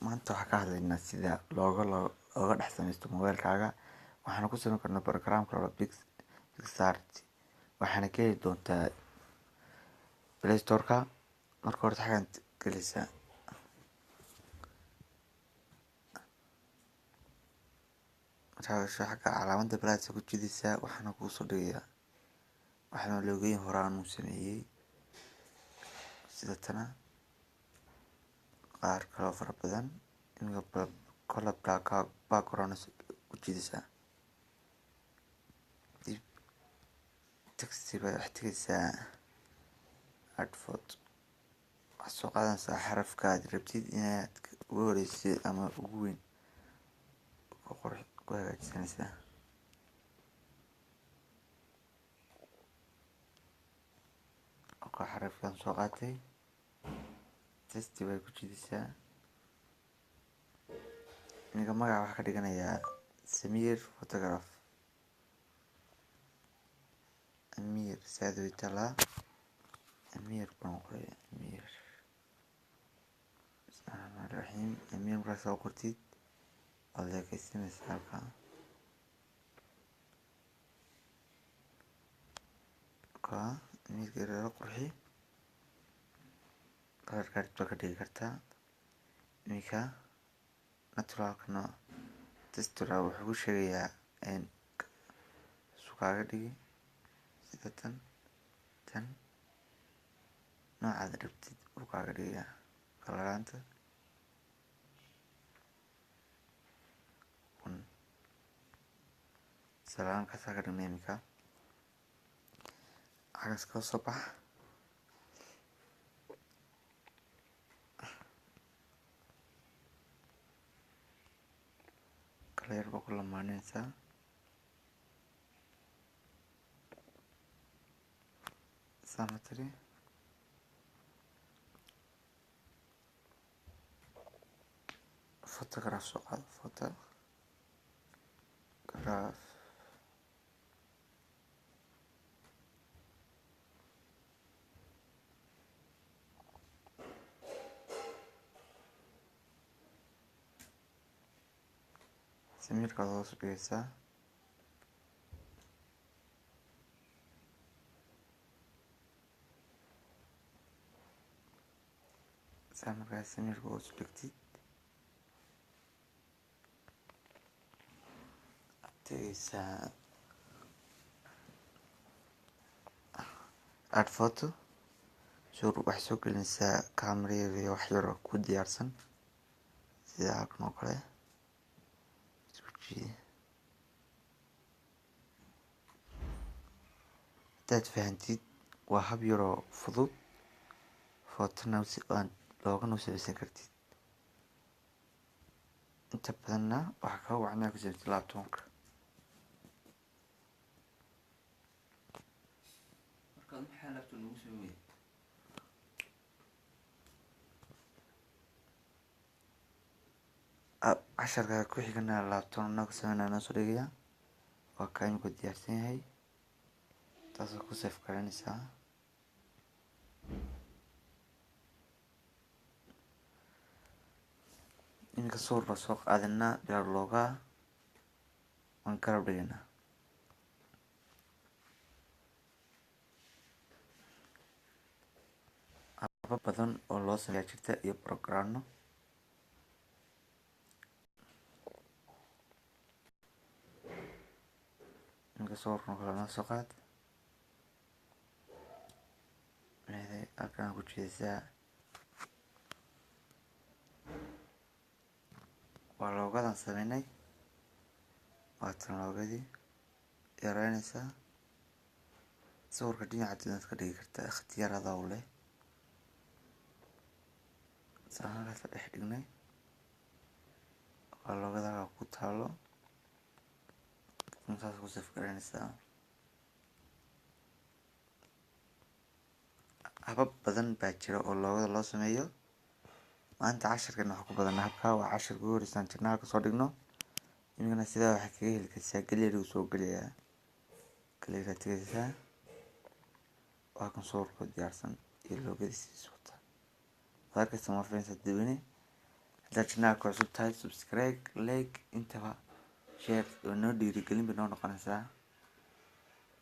Maanta waxaan ka hadlaynaa sida looga dhex sameysto mobilkaaga. Waxaana ku sameyn karnaa programka la PicsArt. Waxaana ka heli doontaa Play Store-ka. Marka hore xagan geleysaa. Markaa gasho xagga calaamadda plus ku jidaysaa, waxaana kuu soo dhigayaa waxaana loogayin horaan uu sameeyey sida tana qaar kaloo fara badan. Iminka collab background ku jidaysaa. Dib text baad dhex tegaysaa, add photo. Waxaad soo qaadanaysaa xarafka aad rabtid inaad ugu horeysid ama ugu weyn ku qurux ku hagaajisanaysaa. Xarafkan soo qaatay, test bay ku jidaysaa. Iminka magaca waxaa ka dhiganayaa Samir Photograph. Amir saad way talaa. Amir baan qoray. Amir. Bismillahirrahmanirrahiim. Amir markaa soo qortid waad leekaysanaysaa halkaa. Ka Amirka yaryar qurxi. Kalarka rabtid ka dhigi kartaa. Iminka natural-ka nooc textura wuxuu ku sheegayaa in suu kaaga dhigi sida tan tan noocaad rabtid uu kaaga dhigayaa kalaraanta. Salaan kaasaa ka dhignay iminka. Xagas ka soo bax. Kala yar baa ku lamaanaysaa. Sama tiri. Photograph soo qaado. Photograph. Samirkaad hoos u dhigaysaa. Saa markaa samirka hoos u dhigtid, aad tegaysaa add photo. Soo waxaad soo gelinaysaa camera yar iyo wax yar oo ku diyaarsan sida halkan oo kale. Isku jiidi. Hadaad fahantid, waa hab yar oo fudud footona loogana sameysan kartid. Inta badanna waxaa kaga wacan inaad ku samaysid laptop-ka. Markaad maxaa laptop nagu sameeyay? Casharka ku xigana laptop naga sameynaa noo soo dhigaya. Waa kaa imika diyaarsan yahay. Taasoo ku save garanaysaa. Iminka sawir baa soo qaadanaa bilaa loogaa waan garab dhigaynaa. Habab badan oo loo sameeyaa jirta iyo programno. Iminka sawirkan oo kale noo soo qaad. Halkan ku jiidaysaa. Waa loogadan sameynay. Waa tan loogadii. Yareynaysaa. Sawirka dhinaca doonaad ka dhigi kartaa, ikhtiyaar adaa u leh. Saan halkaas dhex dhignay. Waa loogada halkaa ku taalo. Saas ku save garanaysaa. Habab badan baa jira oo loogada loo sameeyo. Maanta casharkan waxaa ku badan habka waa casharka ugu horreysaan jirnaa ka soo dhigno. Iminkana sidaa waxaa kaga heli kartaa gallery soo gelayaa. Gallery tegaysaa. Waa kan sawirka diyaarsan iyo loogadiisa wata. Waad arkaysaa, ma filanaysaa dadweyne. Hadaad channelka cusub tahay, subscribe, like, intaba share oo noo dhiirigelin bay noo noqonaysaa.